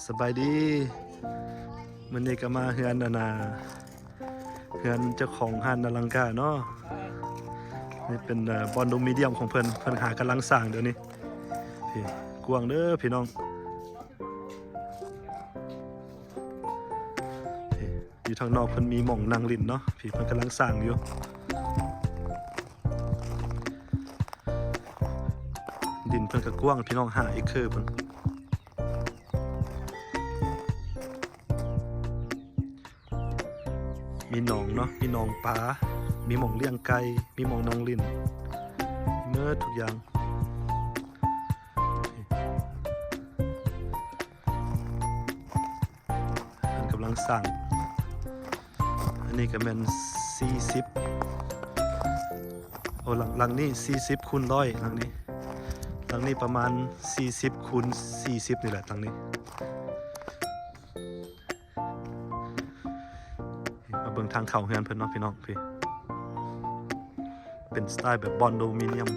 ສະບາຍດີ ມື້ນີ້ກໍມາເຮືອນອັນນ່າ ເຮືອນເຈົ້າຂອງຮ້ານນາລັງກາເນາະ. ນີ້ເປັນ ເອີ ບອນດູມີດຽມຂອງເພິ່ນ ເພິ່ນຫາກຳລັງສ້າງດຽວນີ້. ນີ້ກວ້າງເດີພີ່ນ້ອງ. ນີ້ ຢູ່ທາງນອກເພິ່ນມີໝ່ອງນັ່ງຫຼິ້ນເນາະ. ນີ້ເພິ່ນກຳລັງສ້າງຢູ່. ດິນເພິ່ນກໍກວ້າງພີ່ນ້ອງ ຫ້າເອເຄີພຸ້ນ. ມີໜອງເນາະ ມີໜອງປາ ມີໝ່ອງລ້ຽງໄກ່ ມີໝ່ອງນັ່ງຫຼິ້ນ ເໝິດທຸກຢ່າງ. ເພິ່ນກຳລັງສ້າງ ອັນນີ້ກໍແມ່ນສີ່ສິບ ໂອ້ ຫຼັງ ຫຼັງນີ້ສີ່ສິບຄູນຮ້ອຍ ຫຼັງນີ້ ຫຼັງນີ້ປະມານສີ່ສິບຄູນສີ່ສິບນີ້ແຫຼະ ຫຼັງນີ້. ມາເບິ່ງທາງເຂົ້າເຮືອນເພິ່ນເນາະພີ່ນ້ອງ ພີ້ ເປັນສະໄຕແບບບອນໂດມິນຽມ.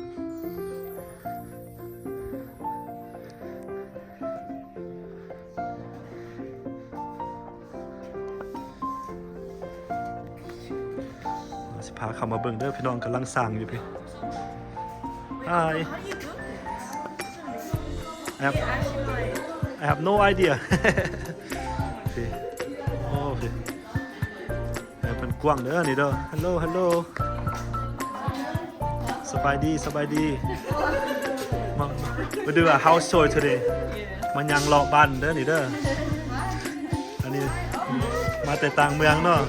ຊິພາເຂົ້າມາເບິ່ງເດີ ພີ່ນ້ອງກຳລັງສ້າງຢູ່ພີ້. Hi. I have, I have no idea. ພີ້ ໂອ້ ພີ້ ເຮືອນເພິ່ນກວ້າງເດີນີ້ເດີ. Hello, hello. ສະບາຍດີ ສະບາຍດີ. ມາ ມາ we do a house tour today. ມາຍ່າງເລາະບ້ານເດີນີ້ເດີ. ອັນນີ້ມາແຕ່ຕ່າງເມືອງເນາະ.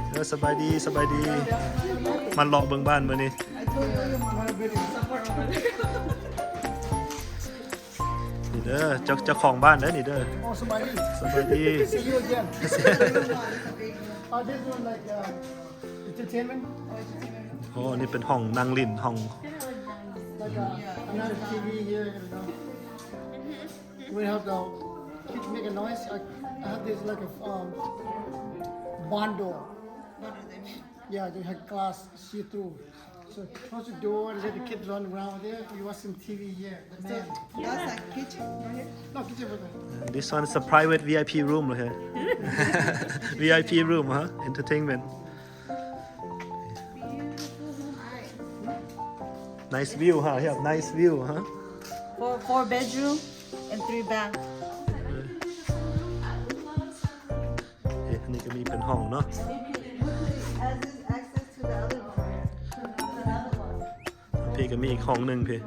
ເອີ ສະບາຍດີ ສະບາຍດີ. ມາເລາະເບິ່ງບ້ານມື້ນີ້. ນີ້ເດີ ເຈົ້າ ເຈົ້າຂອງບ້ານເດີນີ້ເດີ. ໂອ້ ສະບາຍດີ ສະບາຍດີ. See you again. Uh, this one, like, uh, entertainment. ໂອ້ ນີ້ເປັນຫ້ອງນັ່ງຫຼິ້ນ ຫ້ອງ Like, uh, another T V here, you know. We have the kids make a noise. I, I have this, like, a, um, barn door. What do they mean? Yeah, they had glass see-through. So close the door and let the kids run around there. You watch some T V here. The man. That's a kitchen right here? No, kitchen over there. This one is a private V I P room right here. V I P room, huh? Entertainment. Nice view, huh? Yeah, nice view, huh? Four, four bedroom and three bath. ເອີ ອັນນີ້ກໍມີເປັນຫ້ອງເນາະ. ພີ້ກໍມີອີກຫ້ອງໜຶ່ງພີ້.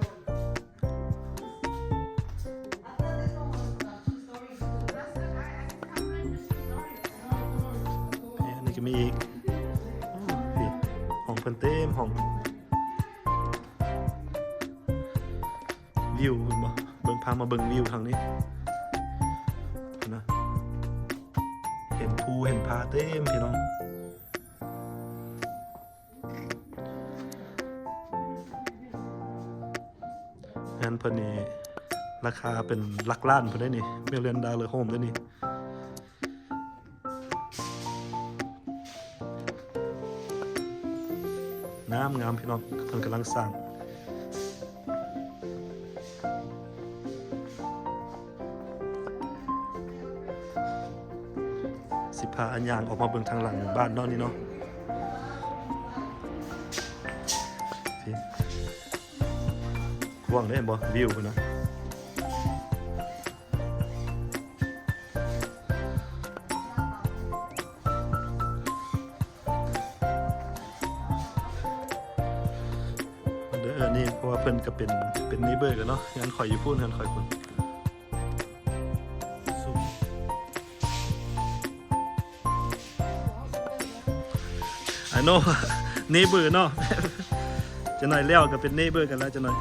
ນີ້ ອັນນີ້ກໍມີອີກ. ພີ້ ຫ້ອງເພິ່ນເຕັມຫ້ອງ. ວິວເຫັນບໍ່? ເບິ່ງ ພາມາເບິ່ງວິວທາງນີ້ນະ. ເຫັນພູເຫັນຜາເຕັມພີ່ນ້ອງ. ເຮືອນເພິ່ນນີ້ລາຄາເປັນຫຼັກລ້ານພຸ້ນເດ້ນີ້ million dollar home ເດ້ນີ້. ງາມໆ ພີ່ນ້ອງ ເພິ່ນກຳລັງສ້າງ. ຊິພາຍ່າງອອກມາເບິ່ງທາງຫຼັງບ້ານເນາະ ນີ້ເນາະ. ກວ້າງເດ້ ເຫັນບໍ່? ວິວພຸ້ນນະ. ເດີ ນີ້ ເພາະວ່າເພິ່ນກໍເປັນ ເປັນ neighbor ກັນເນາະ. ເຮືອນຂ້ອຍຢູ່ພຸ້ນ ເຮືອນຂ້ອຍພຸ້ນ. I know neighbor ເນາະ. ຈັກໜ້ອຍແລ້ວກໍເປັນ neighbor ກັນແລ້ວຈັກໜ້ອຍ.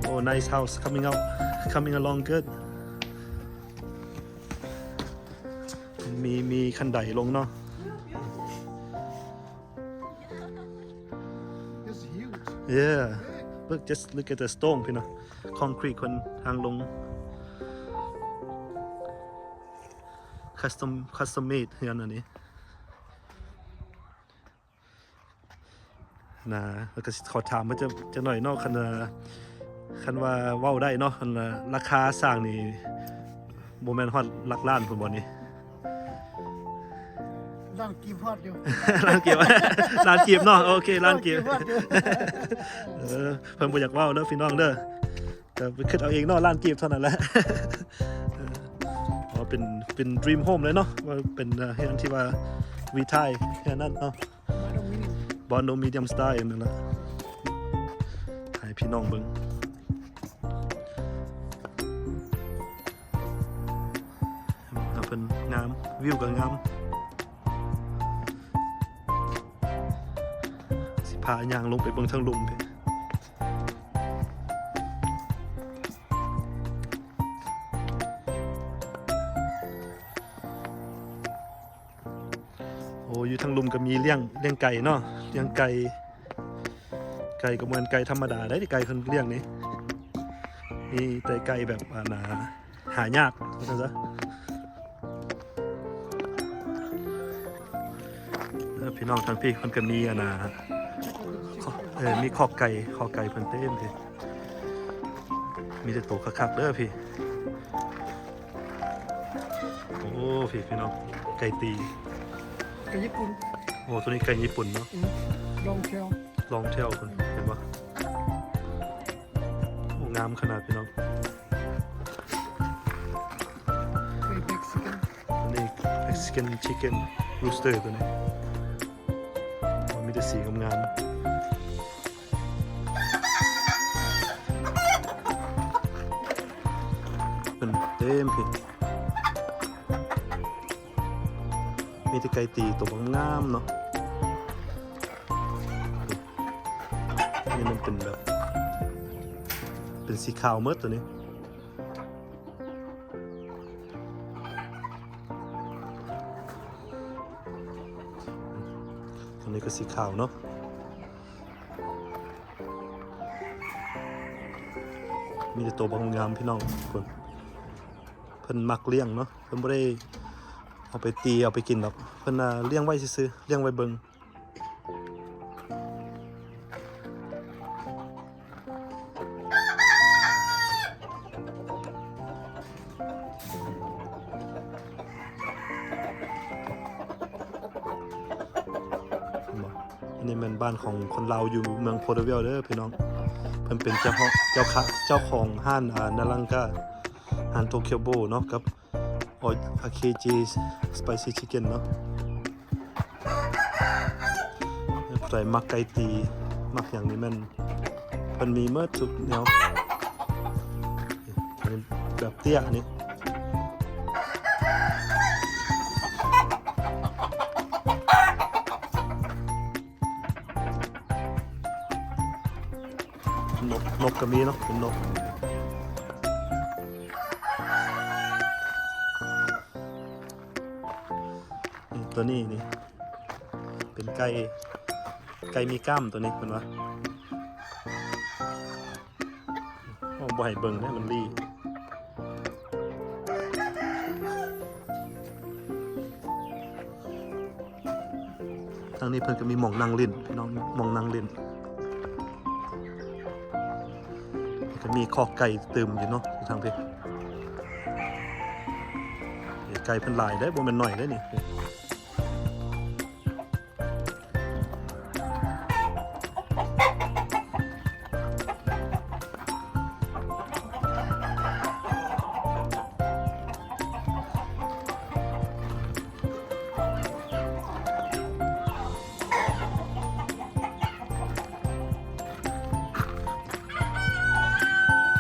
Oh, nice house coming out, coming along good. ມີ ມີຂັ້ນໄດລົງເນາະ. It's huge. Yeah. Look, just look at the stone ພີ່ນ້ອງ. Concrete ຄົນທາງລົງ. Custom, custom made ເຮືອນອັນນີ້ນະ. ແລ້ວກໍຊິຂໍຖາມມາຈັກ ຈັກໜ້ອຍເນາະ. ຄັນວ່າ ຄັນວ່າເວົ້າໄດ້ເນາະ ອັນລາຄາສ້າງນີ້ບໍ່ແມ່ນຮອດຫຼັກລ້ານພຸ້ນບໍ່ນີ້? ລ້ານກີບຮອດຢູ່. ລ້ານກີບ ລ້ານກີບເນາະ. ໂອເຄ ລ້ານກີບ ລ້ານກີບຮອດຢູ່. ເອີ ເພິ່ນບໍ່ຢາກເວົ້າເດີພີ່ນ້ອງເດີ ກໍໄປຄິດເອົາເອງເນາະ ລ້ານກີບເທົ່ານັ້ນແຫຼະ. ເອີ ເປັນ ເປັນ dream home ເລີຍເນາະ ວ່າເປັນເຮືອນທີ່ວ່າ retire ເຮືອນນັ້ນເນາະ. ຄອນໂດມິນຽມ ຄອນໂດມິນຽມສະໄຕລ໌ນັ້ນລະ ໃຫ້ພີ່ນ້ອງເບິ່ງ. ເພິ່ນງາມ ວິວກໍງາມ. ຊິພາຍ່າງລົງໄປເບິ່ງເທິງລຸ່ມເດ້. ໂອ້ ຢູ່ທາງລຸ່ມກໍມີລ້ຽງ ລ້ຽງໄກ່ເນາະ ລ້ຽງໄກ່. ໄກ່ກໍບໍ່ແມ່ນໄກ່ທຳມະດາເດ້ ໄກ່ເພິ່ນລ້ຽງນີ້ ມີແຕ່ໄກ່ແບບ ອັນນ່າ ຫາຍາກວ່າຊັ້ນຊະ. ເອີ ພີ່ນ້ອງ ທາງພີ້ເພິ່ນກໍມີ ອັນນ່າ ເອີ ມີຄອກໄກ່ ຄອກໄກ່ເພິ່ນເຕັມເລີຍ. ມີແຕ່ໂຕຄັກໆເດີພີ້. ໂອ້ ພີ້ ພີ່ນ້ອງ ໄກ່ຕີ ໄກ່ຍີ່ປຸ່ນ. ໂອ້ ໂຕນີ້ໄກ່ຍີ່ປຸ່ນເນາະ. ອືມ ລອງເທວ ລອງເທວພຸ້ນ ເຫັນບໍ່? ໂອ້ ງາມຂະໜາດພີ່ນ້ອງ. ເປັນເມັກຊິກັນ ອັນນີ້ເມັກຊິກັນຊິກເກັນ ຣູສເຕີ ໂຕນີ້. ໂອ້ ມີແຕ່ສີງາມໆ. ເປັນເຕັມພີ້ ມີແຕ່ໄກ່ຕີໂຕງາມໆເນາະ. ນີ້ມັນເປັນແບບ ເປັນສີຂາວໝົດໂຕນີ້. ອັນນີ້ກໍສີຂາວເນາະ. ມີແຕ່ໂຕບັກງາມພີ່ນ້ອງ. ເພິ່ນ ເພິ່ນມັກລ້ຽງເນາະ ເພິ່ນບໍ່ໄດ້ເອົາໄປຕີເອົາໄປກິນດອກ ເພິ່ນ ອ່າ ລ້ຽງໄວ້ຊື່ໆ ລ້ຽງໄວ້ເບິ່ງ. ອັນນີ້ແມ່ນບ້ານຂອງຄົນລາວຢູ່ເມືອງໂພເດວິລເດີພີ່ນ້ອງ. ເພິ່ນເປັນເຈົ້າຂອງ ເຈົ້າຂະ ເຈົ້າຂອງຮ້ານ ອ່າ ນາລັງກາ ຮ້ານໂຕຄຽວໂບເນາະ ກັບ ອາເຄຈີ ສະໄປຊີຊິກເກັນເນາະ. ຜູ້ໃດມັກໄກ່ຕີ ມັກຫຍັງນີ້ແມ່ນ ເພິ່ນມີໝົດທຸກແນວ. ອັນນີ້ແບບເຕ້ຍນີ້ ນົກ ນົກກໍມີເນາະ ເປັນນົກ. ນີ້ ຕົວນີ້ນີ້ ເປັນໄກ່ ໄກ່ມີກ້າມຕົວນີ້ເພິ່ນວ່າ. ໂອ້ ບໍ່ໃຫ້ເບິ່ງເດ້ ມັນລີ້. ທາງນີ້ເພິ່ນກໍມີໝ່ອງນັ່ງຫຼິ້ນພີ່ນ້ອງ ໝ່ອງນັ່ງຫຼິ້ນ. ກໍມີຄອກໄກ່ຕື່ມຢູ່ເນາະ ຢູ່ທາງພີ້. ເອີ ໄກ່ເພິ່ນຫຼາຍເດ້ ບໍ່ແມ່ນໜ້ອຍເດ້ນີ້.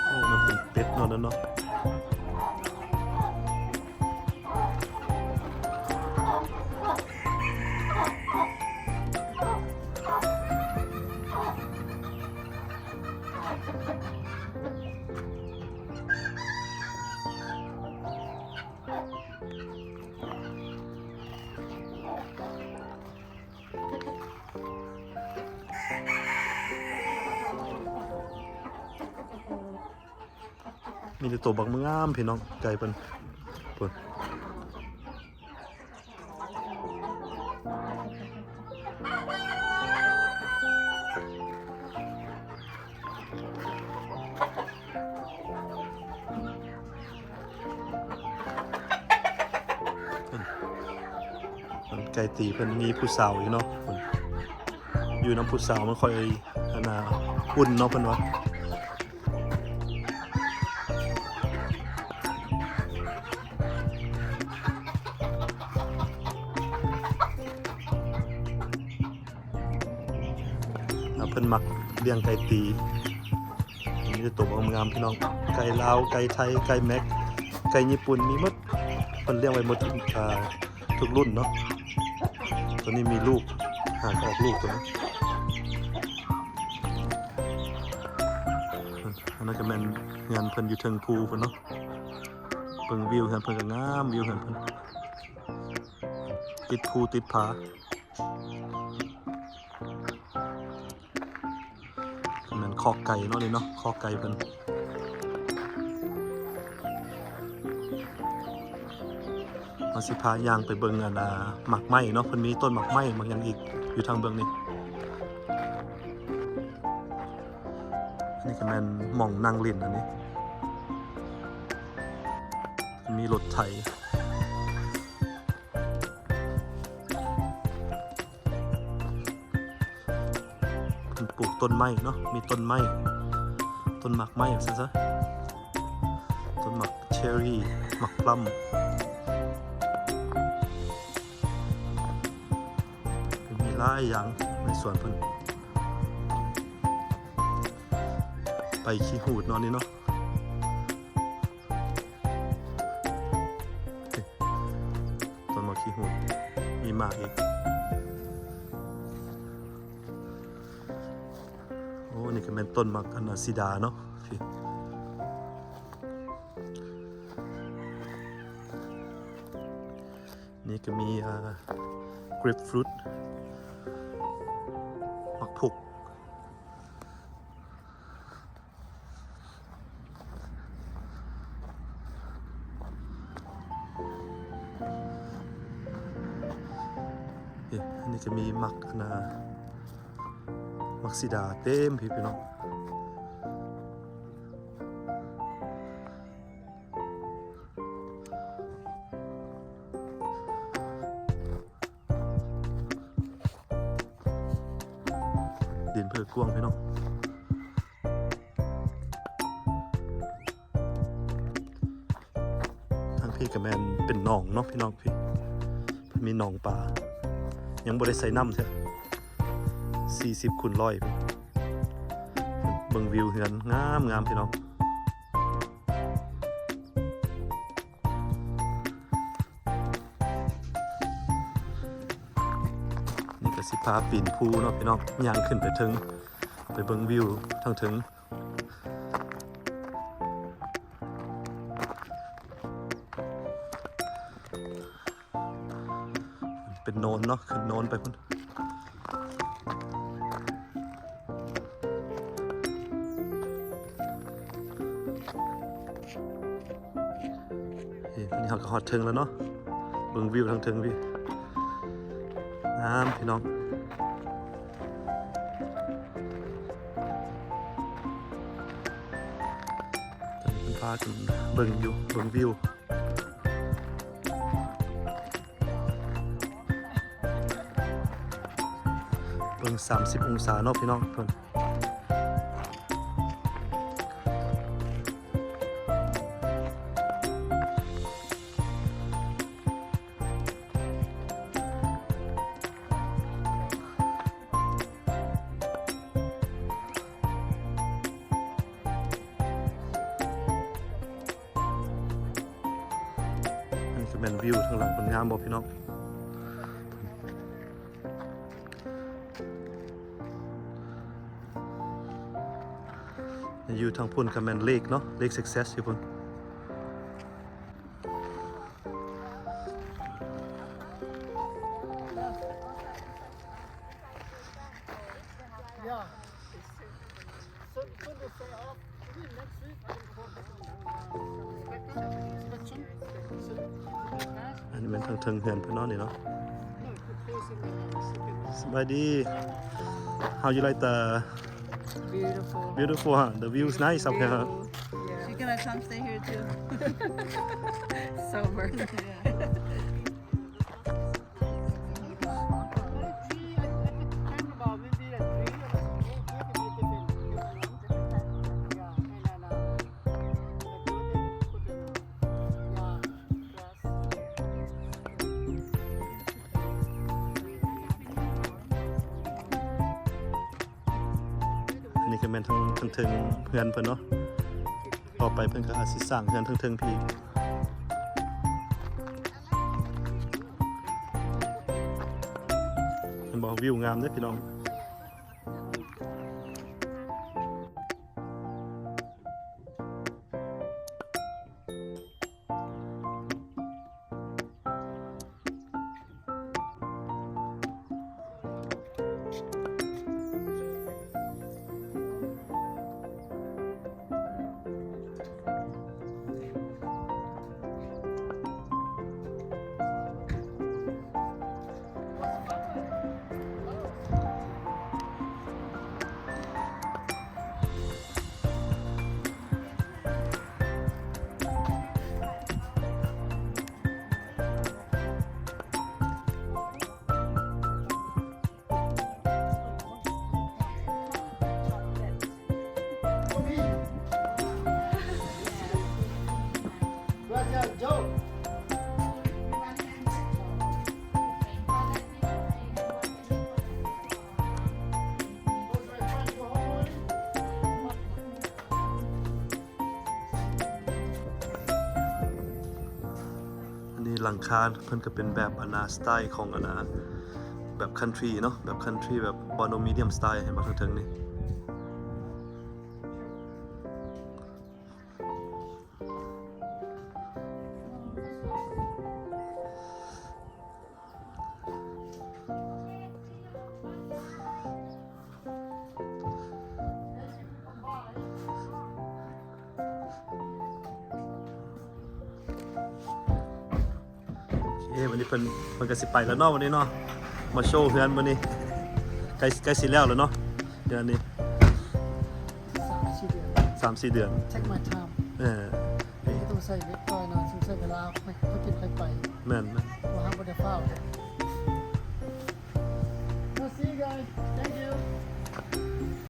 ໂອ້ ມັນເປັນເປັດເນາະ ນັ້ນເນາະ. ມີແຕ່ໂຕບັກງາມພີ່ນ້ອງ ໄກ່ເພິ່ນ ພຸ້ນ. ໂອ້ ໄກ່ຕີເພິ່ນມີຜູ້ສາວຢູ່ເນາະ ຢູ່ນຳຜູ້ສາວມັນຄ່ອຍ ອັນນ່າ ອຸ່ນເນາະ ເພິ່ນວ່າ. ອ່າ ເພິ່ນມັກລ້ຽງໄກ່ຕີ ມີແຕ່ໂຕງາມໆ ພີ່ນ້ອງ ໄກ່ລາວ ໄກ່ໄທ ໄກ່ແມັກ ໄກ່ຍີ່ປຸ່ນ ມີໝົດ ເພິ່ນລ້ຽງໄວ້ໝົດ ອ່າ ທຸກລຸ້ນເນາະ. ໂຕນີ້ມີລູກ ຫາກອອກລູກໂຕນີ້. ອັນນັ້ນກໍແມ່ນເຮືອນເພິ່ນຢູ່ເທິງພູພຸ້ນເນາະ ເບິ່ງວິວເຮືອນເພິ່ນກໍງາມ ວິວເຮືອນເພິ່ນ ຕິດພູຕິດຜາ. ແມ່ນຄອກໄກ່ເນາະນີ້ເນາະ ຄອກໄກ່ເພິ່ນ. ເຮົາຊິພາຍ່າງໄປເບິ່ງ ອັນນ່າ ໝາກໄມ້ເນາະ ເພິ່ນມີຕົ້ນໝາກໄມ້ ໝາກຫຍັງອີກ ຢູ່ທາງເບື້ອງນີ້. ອັນນີ້ກໍແມ່ນໝ່ອງນັ່ງຫຼິ້ນ ອັນນີ້ມີລົດໄຖ. ເພິ່ນປູກຕົ້ນໄມ້ເນາະ ມີຕົ້ນໄມ້ ຕົ້ນໝາກໄມ້ວ່າຊັ້ນຊະ ຕົ້ນໝາກເຊີຣີ ໝາກພລັມ ເພິ່ນມີຫຼາຍຢ່າງໃນສວນເພິ່ນ. ໃບຂີ້ຫູດເນາະນີ້ເນາະ. ຕົ້ນໝາກຂີ້ຫູດ ມີໝາກອີກ. ໂອ້ ນີ້ກໍແມ່ນຕົ້ນໝາກ ອັນນ່າ ສີດາເນາະ ນີ້ກໍມີ ອ່າ ເກຣບຟຣຸດ ໝາກຜຸກ. ເອີ ອັນນີ້ກໍມີໝາກ ອັນນ່າ ໝາກສີດາເຕັມພີ້ ພີ່ນ້ອງ. ດິນເພິ່ນກວ້າງພີ່ນ້ອງ. ທາງພີ້ກໍແມ່ນເປັນໜອງເນາະພີ່ນ້ອງ ພີ້ເພິ່ນມີໜອງປາ ຍັງບໍ່ໄດ້ໃສ່ນ້ຳເທື່ອ. ສີ່ສິບຄູນຮ້ອຍ ເບິ່ງວິວເຮືອນງາມໆ ພີ່ນ້ອງ. ນີ້ກໍຊິພາປີນພູເນາະພີ່ນ້ອງ ຍ່າງຂຶ້ນໄປເທິງ ໄປເບິ່ງວິວທາງເທິງ. ເປັນໂນນເນາະ ຂຶ້ນໂນນໄປພຸ້ນ. ເອີ ນີ້ເຮົາກໍຮອດເທິງແລ້ວເນາະ ເບິ່ງວິວທາງເທິງພີ້ ງາມພີ່ນ້ອງ. ຕອນນີ້ເພິ່ນພາກັນເບິ່ງຢູ່ ເບິ່ງວິວ ເບິ່ງສາມສິບອົງສາເນາະພີ່ນ້ອງ. ອັນນີ້ກໍແມ່ນວິວທາງຫຼັງເພິ່ນ ງາມບໍ່ພີ່ນ້ອງ? ຢູ່ທາງພຸ້ນກໍແມ່ນເລກເນາະ ເລກ Success ຢູ່ພຸ້ນ. Yeah. So, so the day off, I mean, next week, I will call this one. Inspection. So, ອັນນີ້ແມ່ນທາງເທິງເຮືອນເພິ່ນເນາະນີ້ເນາະ. ສະບາຍດີ. How you like the Beautiful. Beautiful, huh? The view is nice up here, huh? Yeah. She gonna come stay here too. Summer. Yeah. ຈະແມ່ນທາງເທິງເຮືອນເພິ່ນເນາະ. ຕໍ່ໄປເພິ່ນກໍອາດຊິສ້າງເຮືອນເທິງໆ ພີ້ອີກ. ເຫັນບໍ່? ວິວງາມເດ້ພີ່ນ້ອງ. ອັນນີ້ຫຼັງຄາເພິ່ນກໍເປັນແບບອັນນ່າ ສະໄຕຂອງອັນນ່າ ແບບຄັນທຣີເນາະ ແບບຄັນທຣີ ແບບ condominium style ເຫັນບໍ່ ທາງເທິງນີ້. ເອີ ວັນນີ້ເພິ່ນ ເພິ່ນກໍຊິໄປແລ້ວເນາະ ວັນນີ້ເນາະ ມາໂຊເຮືອນມື້ນີ້ ໃກ້ ໃກ້ຊິແລ້ວແລ້ວເນາະ ເດືອນນີ້ ສາມສີ່ເດືອນ ສາມສີ່ເດືອນ Take my time ເອີ ຕ້ອງໃຊ້ເວລາ ຕ້ອງໃຊ້ເວລາ ຄ່ອຍກິນຄ່ອຍໄປ ແມ່ນໆ ວ່າເຮົາບໍ່ໄດ້ຟ້າວເດ້. We'll see you guys.